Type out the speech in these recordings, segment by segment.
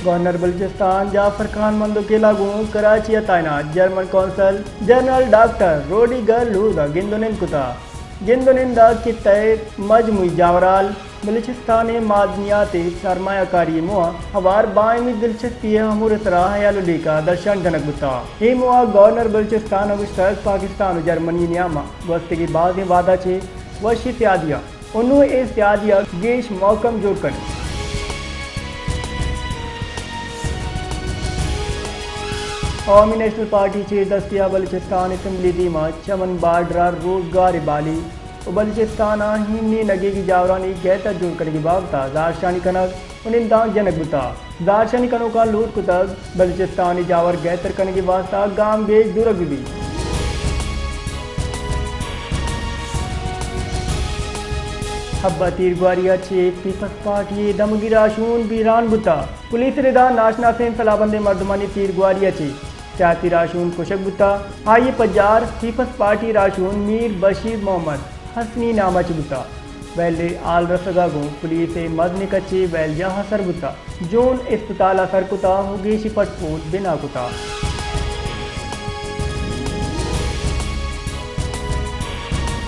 گورنر بلوچستان جعفر خان مندوکیلا گوں کراچی ء تعینات جرمن قونصل جنرل ڈاکٹر روڈیگر لوز ء گند ء نند کتا۔ گند ء نند ء خطہ ء مجموعی جاورھال، بلوچستان ء معدنیات ء سرمایہ کاری ء موہ ء ہوار باہمی دلچسپی ء امور ء سرا ہیال ء لیکہ درشان کنگ بوتا۔ اے موہ ء گورنر بلوچستان ء گوشتگ پاکستان ء جرمنی ء نیام ء گوستگیں بازیں وعدہ چہ وشی سیادی ء انوں اے سیادی ء گیش محکم جوڑ کنیں۔ عوامی نیشنل پارٹی چیر دستی ء بلوچستان اسمبلی دیما چمن بارڈر ء روزگار بالی و بلوچستان ء ہیمنی نگیگی جاورانی گہتر جوڑ کنگی بابت ء زہرشانی کنگ و نندانک جنگ بوتگ۔ زہرشانی کنوکاں لوٹ کتگ بلوچستانی جاور گہتر کنگی واستہ گام گیج زورگ بہ بیت۔ حب ء تیرگواری ء چہ پیپلز پارٹی ء دمگی راہشون بیران بوتگ۔ پولیس ء ردا ناشناسیں سلاہ بندیں مردمانی تیرگواری ء چہ سیاسی راہشون کشگ بوتگ۔ آئی ء پجار پیپلز پارٹی راہشون میر بشیر محمد حسنی نام ء چہ بوتگ۔ ویل ء ہال رسگ ء گوں پولیس ء مزنیں کچے ویل جاہ ء سر بوتگ۔ جون اسپتال ء سر کتگ و گیشی پٹ پول بنا کتگ۔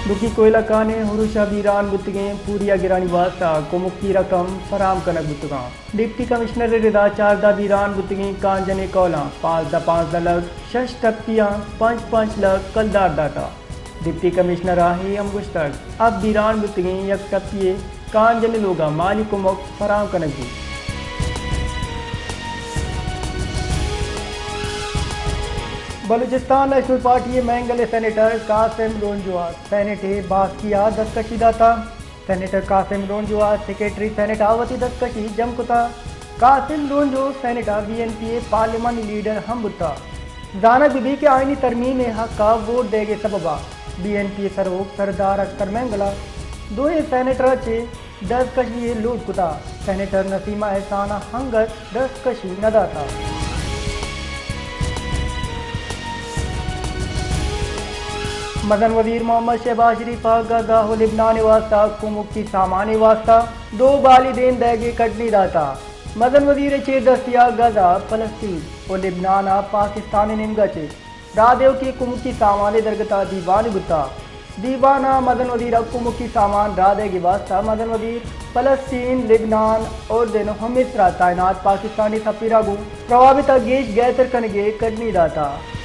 ڈکی کوئلہ کان ء ہروش ء بیران بوتگیں پوری ء گرانی واستہ کمکی رقم فراہم کنگ بوتگاں۔ ڈپٹی کمشنر ء ردا چاردہ بیران بوتگیں کانجن ء کولاں پانزدہ پانزدہ لکھ، شش ٹپیاں پنچ پنچ لکھ کلدار داتگ۔ ڈپٹی کمشنر ء اے ہم گوشتگ، ہپت بیران بوتگیں یک ٹپی ء کانجن ء لوگ ء مالی کمک فراہم کنگ بیت۔ بلوچستان نیشنل پارٹی ء مینگل ء سینیٹر قاسم لونجو ء سینیٹ ء باسکی ء دستکشی داتگ۔ سینیٹر قاسم لونجو ء سیکرٹری سینیٹ ء وتی دستکشی جم کتگ۔ قاسم لونجو سینیٹ ء بی این پی ء پارلیمانی لیڈر ہم بوتگ۔ زانگ بہ بیت کہ آئینی ترمیم ء حق ء ووٹ دئیگ ء سبب ء بی این پی ء سروک سردار اختر مینگل ء دوئیں سینیٹر ء چہ دستکشی ء لوٹ کتگ۔ سینیٹر نسیمہ احسان ء انگت دستکشی نہ داتگ۔ مزن وزیر محمد شہباز شریف ء غزہ و لبنان ء واستہ کمکی سامان ء واستہ دو بالی دیم دئیگ ء کڈنی داتگ۔ مزن وزیر ء چیر دستی ء غزہ، فلسطین و لبنان ء پاکستان ء نیمگ ء چہ راہ دیوکیں کمکی سامان ء درگت ء دیوانے بوتگ۔ دیوان ء مزن وزیر ء کمکی سامان راہ دئیگ ء واستہ مزن وزیر فلسطین، لبنان، اردن و مصر ء تعینات پاکستانی سفیر ء گوں روابط ء گیش گہتر کنگ ء کڈنی داتگ۔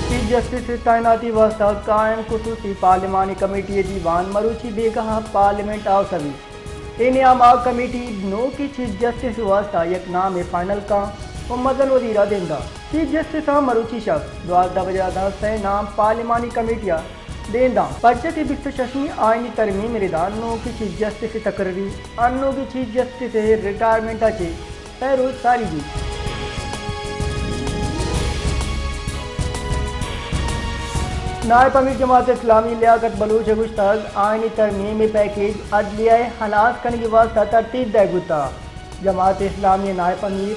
چیف جسٹس ء تعیناتی واستہ قائم خصوصی پارلیمانی کمیٹی ء دیوان مروچی بیگاہ ء پارلیمنٹ ہاؤس ء بیت۔ اے نیام ء کمیٹی نوکیں چیف جسٹس ء واستہ یک نامے فائنل کن و مزن وزیر ء دیم دنت۔ چیف جسٹس ء مروچی شپ دوازدہ بجہ ء داں سئے نام پارلیمانی کمیٹی ء دیم دنت، پرچہ کہ بیست و ششمی آئینی ترمیم ء ردا نوکیں چیف جسٹس ء تقرری انوگیں چیف جسٹس ء ریٹائرمنٹ ء چہ سئے روچ ساری بیت۔ نائب امیر جماعت اسلامی لیاقت بلوچ ء گوشتگ، آئینی ترمیم ء پیکیج عدلیہ ء ہلاس کنگی واستہ ترتیب دئیگ بوتگ۔ جماعت اسلامی ء نائب امیر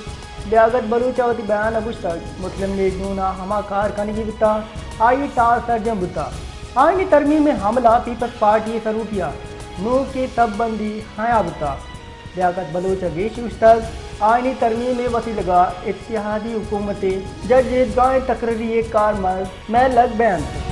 لیاقت بلوچ ء وتی بیان ء گوشتگ، مسلم لیگ نون ء ہما کار کنگی بوتگ، آئی ء ٹاس سرجم بوتگ۔ آئینی ترمیم ء حملہ پیپلز پارٹی ء سروکی ء نوکیں تب بندی ہیا بوتگ۔ لیاقت بلوچ ء گیش گوشتگ، آئینی ترمیم ء وسیلگ ء اتحادی حکومت ء جج ء درائیں تقرری ء کارمرز مہلگ بہ انت۔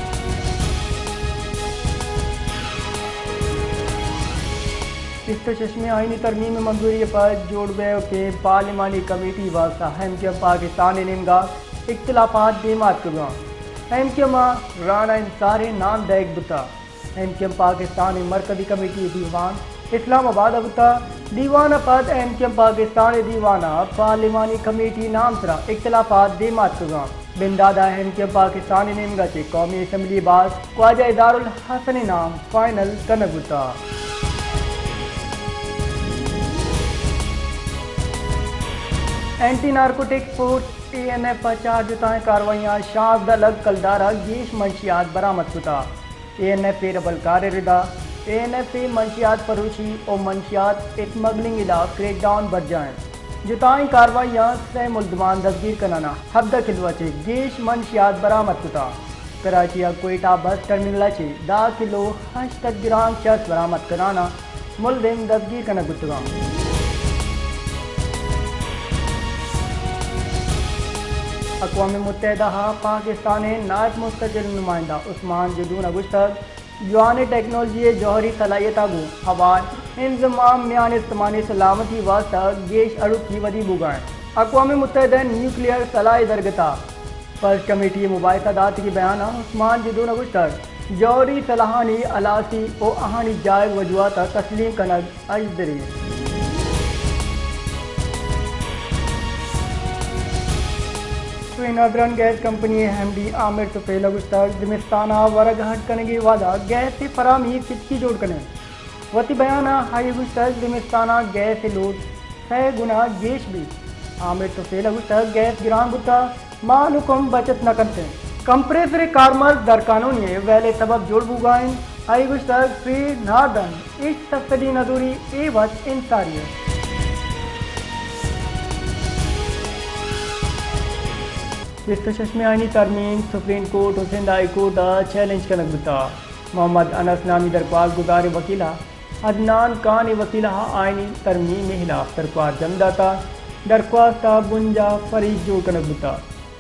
بیست و ششمی آئینی ترمیم ء منظوری ء پد جوڑ بئیوکیں پارلیمانی کمیٹی واستہ ایم کیو ایم پاکستان ء نیمگ ء اختلافات دیما اتکگاں۔ ایم کیو ایم ء رانا انصار ء نام دئیگ بوتگ۔ ایم کیو ایم پاکستان ء مرکزی کمیٹی ء دیوان اسلام آباد ء بوتگ۔ دیوان ء پد ایم کیو ایم پاکستان ء دیوان ء پارلیمانی کمیٹی نام سرا اختلافات دیما اتکگاں۔ بندات ء ایم کیو ایم پاکستان ء نیمگ ء چہ قومی اسمبلی ء باز خواجہ ادارالحسن ء نام فائنل کنگ بوتگ۔ اینٹی نارکوٹک فورس اے این ایف ء چار جتائیں کاروائیاں شانزدہ لکھ کلدار ء گیش منشیات برآمد کتگ۔ اے این ایف ء ربلکار ء ردا اے این ایف ء منشیات فروشی و منشیات اسمگلنگ ء ہلاپ کریک ڈاؤن برجاہ انت۔ جتائیں کاروائیاں سئے ملزمان دزگیر کنان ء ہبدہ کلو ء چہ گیش منشیات برآمد کتگ۔ کراچی ء کوئٹہ بس ٹرمینل ء چہ دہ کلو ہشت سد گرام چرس برآمد کنان ء ملزم دزگیر کنگ بوتگاں۔ اقوام متحدہ ء پاکستان ء نائب مستقل نمائندہ عثمان جدون ء گوشتگ، جوانیں ٹیکنالوجی ء جوہری صلاحیت ء گوں ہوار انضمام میان استمانی سلامتی واستہ گیش اڑوکی ودی بوگا انت۔ اقوام متحدہ ء نیوکلیئر صلاح ء درگت ء فرش کمیٹی ء مباحثہ داتگی بیان ء عثمان جدون ء گوشتگ، جوہری سلاحانی ہلاسی و آہانی جائز وجوہات ء تسلیم کنگ اژدری انت۔ سوئیں نادران گیس کمپنی ء ایم ڈی عامر طفیل ء گوشتگ، زمستان ء ورگ ہڈ کنگ ء وہد ء گیس ء فراہمی فتکی جوڑ کنیں۔ وتی بیان ء آئی ء گوشتگ، زمستان ء گیس ء لوٹ سئے گنا گیش بیت۔ عامر طفیل ء گوشتگ، گیس گران بوتگ، مال و کم بچت نہ کنت انت۔ کمپریسر ء کارمرز درقانونی ء ویل ء سبب جوڑ بوگا انت۔ آئی ء گوشتگ، سوئیں نادران ہچ سبسڈی نہ زوری، اے وت انصاری است۔ بیست و ششمی آئینی ترمیم سپریم کورٹ و سندھ ہائی کورٹ ء چیلنج کنگ بوتگ۔ محمد انس نامی درخواست گزار ء وکیل ء عدنان خان ء وکیل ء آئینی ترمیم ء ہلاف درخواست جم داتگ۔ درخواست ء بنجاہ فریق جوڑ کنگ بوتگ۔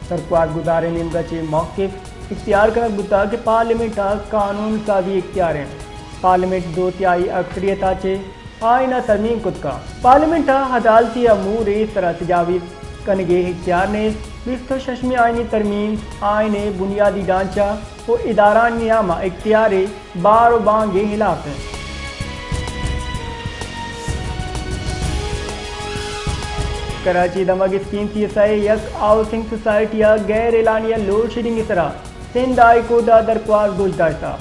درخواست گزار ء نیمگ ء چہ موقف اختیار کنگ بوتگ کہ پارلیمنٹ ء قانون سازی اختیار انت۔ پارلیمنٹ دو تہائی اکثریت ء چہ آئین ء ترمیم کت کنت۔ پارلیمنٹ ء عدالتی امور ء سرا تجاویز کنگ ء اختیار نیست۔ بیست و ششمی آئینی ترمیم آئین ء بنیادی ڈھانچہ و ادارہانی نیام ء اختیار ء بار و بانگ ء ہلاپ انت۔ کراچی دمگ اسکیم سی ایس آئی ء یک ہاؤسنگ سوسائٹی ء غیر اعلانیہ لوڈ شیڈنگ ء سرا سندھ ہائی کورٹ ء درخواست گوش داشتہ۔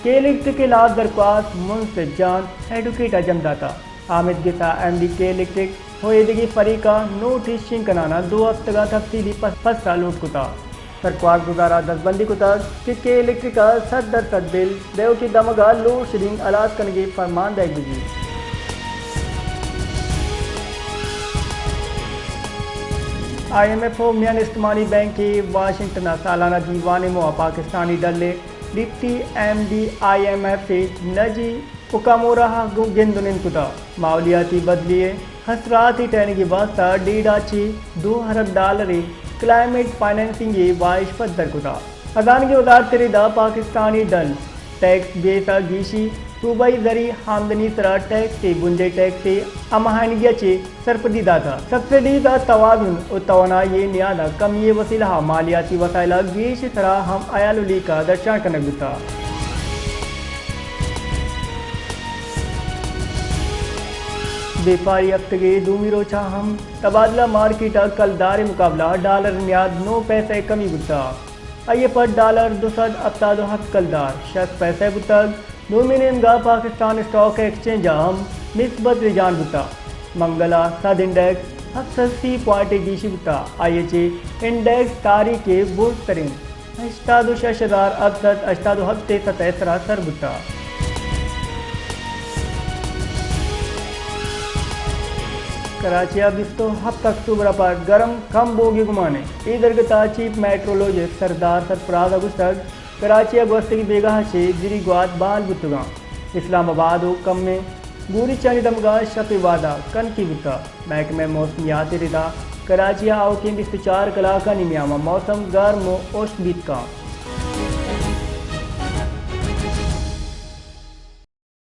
کے الیکٹرک ء ہلاف درخواست منصف جان ایڈوکیٹ ء جم داتہ۔ حامد گسا ایم ڈی کے الیکٹرک و ایدگہ فریقاں نوٹس شنگ کنان ء دو ہفتگاں تفصیلی پس-، پسہ لوٹ کتہ۔ درخواست گزار ء دزبندی کتگ کہ کے الیکٹرک ء صد درصد بل دیوکی دمگ ء لوڈ شیڈنگ ہلاس کنگ ء فرمان دئیگ بہ بیت۔ آئی ایم ایف و میان استمانی بینک ء واشنگٹن ء سالانہ دیوان ء موہ ء پاکستانی ڈل ء deputy M D I M F ء نجی اوکامورا ء گوں گند ء نند کتہ۔ ماحولیاتی بدلی ء اثرات ء ٹہینگ ء واستہ ڈیڑھ ء چہ دو ارب ڈالر ء کلائمیٹ فنانسنگ ء واہش پدر کتہ۔ خزانگی وزارت ء ردا پاکستانی ڈل ٹیکس بیس ء گیشی، صوبائی زرعی آمدنی سرا ٹیکس ء بنجاہی ٹیکس ء ہماہنگی ء چہ سرپدی داتہ۔ سبسڈیز ء توازن و توانائی ء نیاد ء کمی ء وسیلہ ء مالیاتی وسائل ء گیش ء سرا ہم ہیال و لیکہ درشان کنگ بوتہ۔ بیپاری ہفتگ ء دومی روچ ء ہم تبادلہ مارکیٹ ء کلدار ء مقابلہ ء ڈالر ء نیاد نو پیسہ ء کمی بوتہ۔ آئی ء پد ڈالر دو سد ہپتاد و ہپت کلدار شست پیسہ بوتگ۔ دومی نیمگ ء پاکستان اسٹاک ایکسچینج ء ہم مثبت رجحان بوتگ۔ منگل ء سد انڈیکس ہپت سد سی پوائنٹ ء گیشی بوتگ۔ آئی ء چہ انڈیکس تاریخ ء برز ترین ہشتاد و شش ہزار ہپت سد ہشتاد و ہپت ء سطح ء سرا سر بوتگ۔ کراچی ء بیست و ہپت اکتوبر ء پد گرم کم بوگ ء گمان انت۔ اے درگت ء چیف میٹرولوجسٹ سردار سرفراز ء گوشتگ، کراچی ء گوستگیں بیگاہ ء چہ زری گوات بال بوتگاں۔ اسلام آباد و کمیں گوریچانی دمگاں شپ ء وہدا کنکی بوتگ۔ محکمہ موسمیات ء ردا کراچی ء آؤکیں بیست و چار کلاکانی نیام ء موسم گرم و ہشک بیت کنت۔